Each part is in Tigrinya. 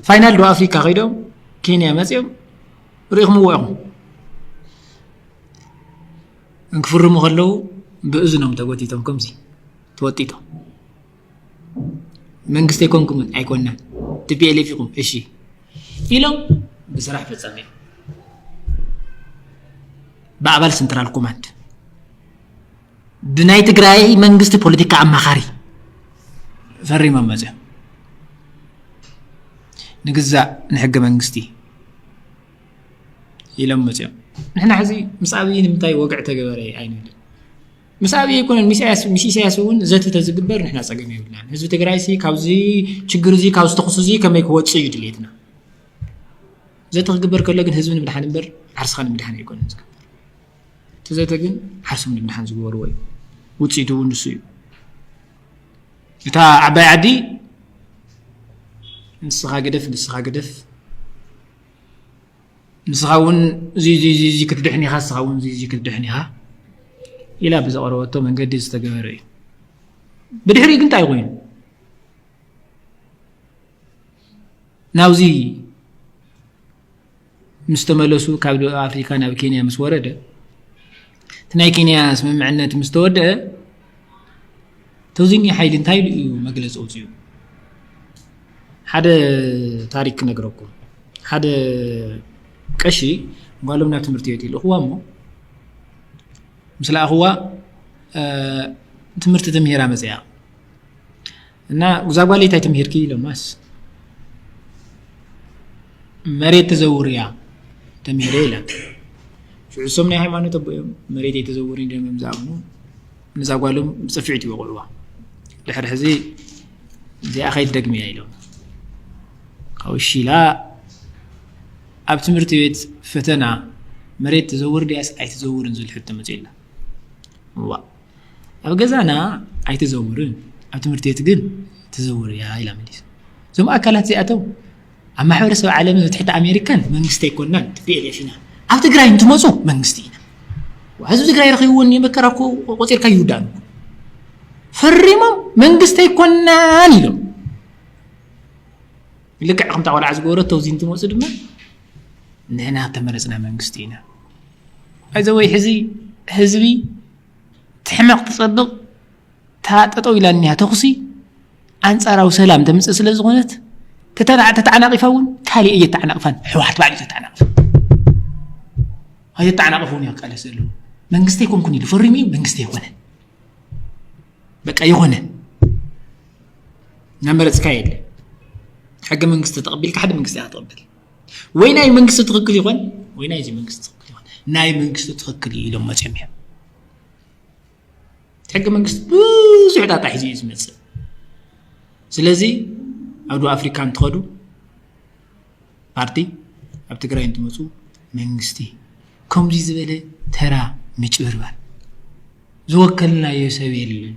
ፋይናል ደቡብ ኣፍሪካ ከይዶም ኬንያ መፂኦም ርኢኹምዎ ኢኹም። እንክፍርሙ ከለዉ ብእዝኖም ተጎቲቶም ከምዚ ተወጢቶም፣ መንግስቲ ኣይኮንኩምን፣ ኣይኮናን፣ ቲ ፒ ኤል ኤፍ ኢኹም፣ እሺ ኢሎም ብስራሕ ፈፀሚኦም። ብኣባል ሰንትራል ኮማንድ ብናይ ትግራይ መንግስቲ ፖለቲካ ኣማኻሪ ፈሪሞም መፅኦም። ንግዛእ ንሕገ መንግስቲ ኢሎም መፅኦም። ንሕና ሕዚ ምስ ኣብይ ንምንታይ ወግዒ ተገበረ ኣይንብልን። ምስ ኣብይ ኣይኮነን፣ ምስ ኢሳያስ፣ ምስ ኢሳያስ እውን ዘተ ተዝግበር ንሕና ፀገም የብልናን። ህዝቢ ትግራይ ሲ ካብዚ ችግር እዚ፣ ካብዚ ተኹሲ እዚ ከመይ ክወፅእ እዩ ድሌትና። ዘተ ክግበር ከሎ ግን ህዝቢ ንምድሓን እምበር ዓርስኻ ንምድሓን ኣይኮነን ዝግበር። እቲ ዘተ ግን ዓርሶም ንምድሓን ዝገበርዎ እዩ። ውፅኢቱ እውን ንሱ እዩ። እታ ዓባይ ዓዲ ንስኻ ግደፍ፣ ንስኻ ግደፍ፣ ንስኻ እውን እዚ፣ እዚ፣ እዚ፣ እዚ ክትድሕን ኢኻ፣ ንስኻ እውን እዚ፣ እዚ ክትድሕን ኢኻ ኢላ ብዘቕረበቶ መንገዲ ዝተገበረ እዩ። ብድሕሪኡ ግን እንታይ ኮይኑ? ናብዚ ምስ ተመለሱ፣ ካብ ደቡብ ኣፍሪካ ናብ ኬንያ ምስ ወረደ፣ እቲ ናይ ኬንያ ስምምዕነት ምስ ተወደአ፣ ተውዚኒ ሓይሊ እንታይ ኢሉ እዩ መግለፂ ኣውፂኡ? ሓደ ታሪክ ክነግረኩም። ሓደ ቀሺ ጓሎም ናብ ትምህርቲ ቤት ይልእኽዋ እሞ፣ ምስ ለኣኽዋ፣ እ፣ ትምህርቲ ተምሂራ መፅያ። እና፣ "እዛ ጓለይ እንታይ ተምሂርኪ?" ኢሎማስ፣ "መሬት ተዘውር እያ ተምሂረ" ኢላ። ሽዑ እሶም ናይ ሃይማኖት ኣቦ እዮም፣ መሬት ኣይተዘውርን እዮም ዝኣምኑ። ንዛ ጓሎም ብፅፍዒት ይወቕዕዋ። ድሕሪ ሕዚ እዚኣ ከይትደግምያ ኢሎም። ካብኡ እሺ ኢላ፣ ኣብ ትምህርቲ ቤት ፈተና መሬት ትዘውር ድያስ ኣይትዘውርን ዝብል ሕቶ መፅኡላ። እዋ፣ ኣብ ገዛና ኣይትዘውርን፣ ኣብ ትምህርቲ ቤት ግን ትዘውር እያ ኢላ መሊሳ። እዞም ኣካላት እዚኣቶም ኣብ ማሕበረሰብ ዓለምን ኣብ ትሕቲ ኣሜሪካን መንግስቲ ኣይኮንናን፣ ቲ ፒ ኤል ኤፍ ኢና። ኣብ ትግራይ እንትመፁ መንግስቲ ኢና። ዋ፣ ህዝቢ ትግራይ ረኺብዎ እኒኦ፣ መከራ እኮ ቆፂርካ ይውዳእ። ፈሪሞም መንግስቲ ኣይኮንናን ኢሎም። ልክዕ ከምታ ቆልዓ ዝገበረቶ፣ እዚ እንትመፁ ድማ ንሕና ተመረፅና መንግስቲ ኢና። ኣይዘ ወይ ሕዚ ህዝቢ ትሕመቕ ትፀብቕ፣ እታ ጠጠው ኢላ እኒሃ ተኹሲ ኣንጻራዊ ሰላም ተምጽእ ስለ ዝኾነት፣ ተተና-፣ ተተዓናቒፋ እውን ካልእ እየተዓናቕፋን፣ ህወሓት ባዕሉ እዩ ዘተዓናቕፍ። ኣይተተዓናቕፍ እውን እዩ ክቃለስ ዘለዎ። መንግስቲ ኣይኮንኩን ኢሉ ፈሪሙ እዩ፣ መንግስቲ ኣይኮነን። በቃ ይኾነ። እናመረጽካ የለ። ሕገ መንግስቲ ተቐቢልካ ሓደ መንግስቲ ኢኻ ትቕበል። ወይ ናይ መንግስቲ ትኽክል ይኾን፣ ወይ ናይዚ መንግስቲ ትኽክል ይኾን። ናይ መንግስቲ ትኽክል እዩ ኢሎም መጺኦም እዮም። ሕገ መንግስቲ ብዙሕ ጣጣ ሒዙ እዩ ዝመጽእ። ስለዚ ኣብ ደቡብ ኣፍሪካ እንትኸዱ ፓርቲ፣ ኣብ ትግራይ እንትመፁ መንግስቲ፣ ከምዚ ዝበለ ተራ ምጭብርባር ዝወከልናዮ ሰብ የለን።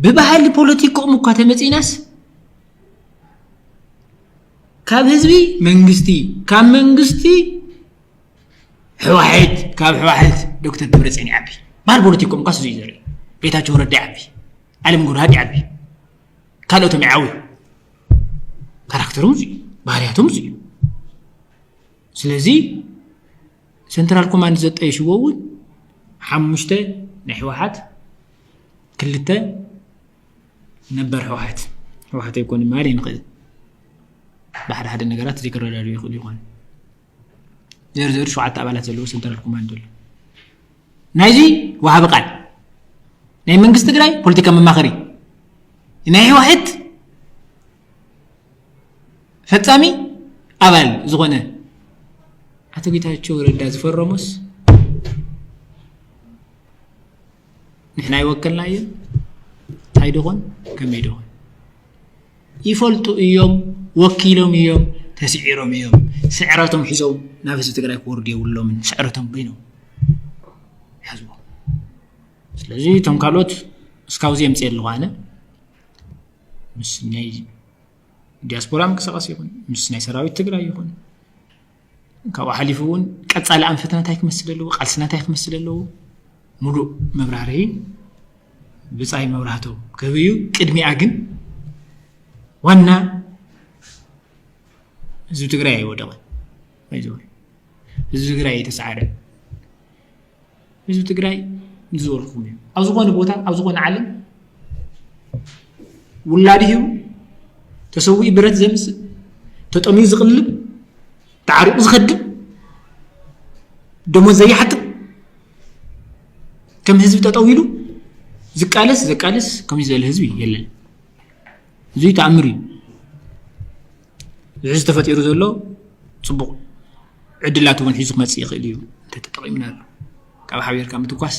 ብባህሊ ፖለቲክኦም እኳ ተመፂናስ ካብ ህዝቢ መንግስቲ፣ ካብ መንግስቲ ህወሓት፣ ካብ ህወሓት ዶክተር ደብረፅዮን ይዓቢ። ባህሊ ፖለቲክኦም እኳ እዚ እዩ ዘርኢ። ጌታቸው ረዳ ይዓቢ፣ ኣለም ገብረሃድ ይዓቢ፣ ካልኦቶም ይዓብዩ። ካራክተሮም እዚ እዩ፣ ባህርያቶም እዚ እዩ። ስለዚ ሰንትራል ኮማንድ ዘጠየሽዎ እውን ሓሙሽተ ናይ ህወሓት፣ ክልተ ነበር ህወሓት፣ ህወሓት ኣይኮን ማለት ይንኽእል። ብሓደ ሓደ ነገራት ዘይክረዳድኡ ይኽእሉ ይኾኑ። ዘርዘሩ ሸውዓተ ኣባላት ዘለዎ ሰንትራል ኮማንድ ኣሎ። ናይዚ ወሃቢ ቃል ናይ መንግስቲ ትግራይ ፖለቲካ መማኸሪ፣ ናይ ህወሓት ፈጻሚ ኣባል ዝኾነ ኣቶ ጌታቸው ረዳ ዝፈረሞስ ንሕና ይወከልና እዮም። እንታይ ድኾን ከመይ ድኾን ይፈልጡ እዮም። ወኪሎም እዮም፣ ተስዒሮም እዮም። ስዕረቶም ሒዞም ናብ ህዝቢ ትግራይ ክወርዱ የብሎምን። ስዕረቶም በይኖም ይሓዝዎ። ስለዚ እቶም ካልኦት እስካብዚ የምፅእ ኣለኹ ኣነ ምስ ናይ ዲያስፖራ ምንቅስቃስ ይኹን ምስ ናይ ሰራዊት ትግራይ ይኹን ካብኡ ሓሊፉ እውን ቀፃሊ ኣንፈትና እንታይ ክመስል ኣለዎ፣ ቃልስና እንታይ ክመስል ኣለዎ፣ ሙሉእ መብራርሂ ብፃይ መብራህቶም ክህብ እዩ። ቅድሚኣ ግን ዋና ህዝቢ ትግራይ ኣይወደቐን። ህዝቢ ትግራይ ኣይተሰዓረን። ህዝቢ ትግራይ ዝወርኩም እዩ። ኣብ ዝኾነ ቦታ ኣብ ዝኾነ ዓለም ውላዱ ሂቡ ተሰዊኡ ብረት ዘምፅእ፣ ተጠምዩ ዝቕልብ፣ ተዓሪቑ ዝኸድም፣ ደሞዝ ዘይሓትት፣ ከም ህዝቢ ጠጠው ኢሉ ዝቃለስ ዘቃልስ ከምዚ ዝበለ ህዝቢ የለን። እዚ ተኣምር እዩ። እዚ ተፈጢሩ ዘሎ ፅቡቕ ዕድላት እውን ሒዙ ክመፅእ ይኽእል እዩ። እንተተጠቒምናሉ ካብ ሓቢርካ ምትኳስ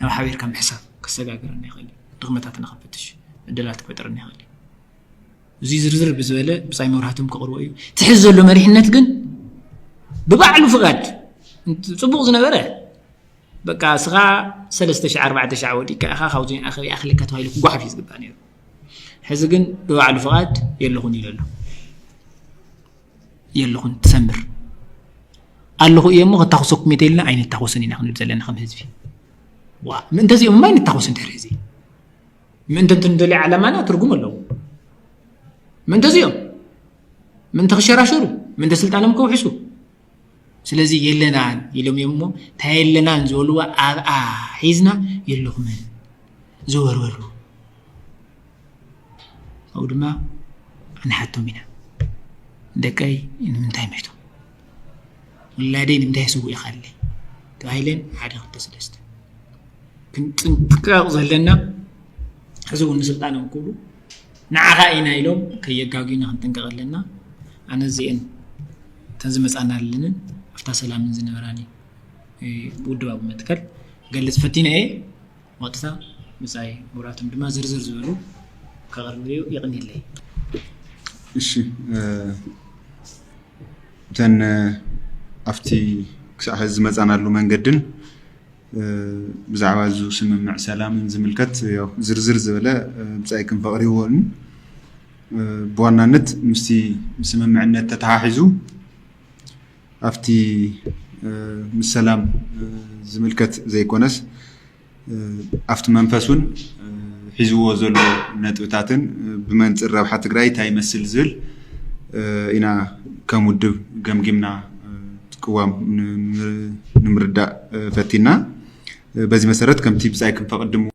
ናብ ሓቢርካ ምሕሳብ ከሰጋግረና ይኽእል እዩ። ድኽመታትና ከፈትሽ፣ ዕድላት ክፈጥረና ይኽእል እዩ። እዚ ዝርዝር ብዝበለ ብፃይ መብራህቶም ከቕርቦ እዩ። ትሕዝ ዘሎ መሪሕነት ግን ብባዕሉ ፍቓድ ፅቡቕ ዝነበረ በቃ ስኻ ሰለስተ ሺሕ ኣርባዕተ ሺሕ ወዲካ ኢኻ ካብዚ ኣኸቢ ኣኽለካ ተባሂሉ ክጓሓፍ እዩ ዝግባእ ነይሩ። ሕዚ ግን ብባዕሉ ፍቓድ የለኹን ኢሉ ኣሎ። የለኹን ትሰምር ኣለኹ እየ እሞ ከታኹሰኩም እየ ተይልና ኣይንታኾስን ኢና ክንብል ዘለና ከም ህዝቢ። ዋ ምእንተ እዚኦም እማ ኣይንታኾስን ድሕሪ ሕዚ ምእንተ እንትን ደልዮ ዓላማና ትርጉም ኣለዎ። ምእንተ እዚኦም ምእንተ ክሸራሸሩ ምእንተ ስልጣኖም ከውሕሱ ስለዚ የለናን ኢሎም እዮም እሞ እንታይ የለናን ዝበልዋ ኣብኣ ሒዝና የለኹምን ዘወርወሩ ኣብኡ ድማ ንሓቶም ኢና ደቀይ ንምንታይ መይቶም ውላደይ ንምንታይ ስውእ ኢኻለይ ተባሂለን ሓደ ክልተ ሰለስተ ክንጥንቅቕ ዘለና ሕዚ እውን ንስልጣኖም ክብሉ ንዓኻ ኢና ኢሎም ከየጋግዩና ክንጥንቀቕ ኣለና ኣነ እዚአን እተን ዝመፃና ኣለንን ኣብታ ሰላምን ዝነበራኒ ውድባዊ መትከል ገልፅ ፈቲነ እየ ወጥታ ብፃይ ሙራቶም ድማ ዝርዝር ዝበሉ ከቕርብዩ ይቕኒለይ እሺ እተን ኣብቲ ክሳዕ ሕዚ ዝመፃናሉ መንገድን ብዛዕባ እዚ ስምምዕ ሰላምን ዝምልከት ዝርዝር ዝበለ ብፃይ ክንፈቕሪ ይወን ብዋናነት ምስቲ ስምምዕነት ተተሓሒዙ ኣብቲ ምስ ሰላም ዝምልከት ዘይኮነስ ኣብቲ መንፈስ እውን ሒዝዎ ዘሎ ነጥብታትን ብመንፅር ረብሓ ትግራይ እንታይ ይመስል ዝብል ኢና ከም ውድብ ገምጊምና ቅዋም ንምርዳእ ፈቲና በዚ መሰረት ከምቲ ብፃይ ክንፈቅድ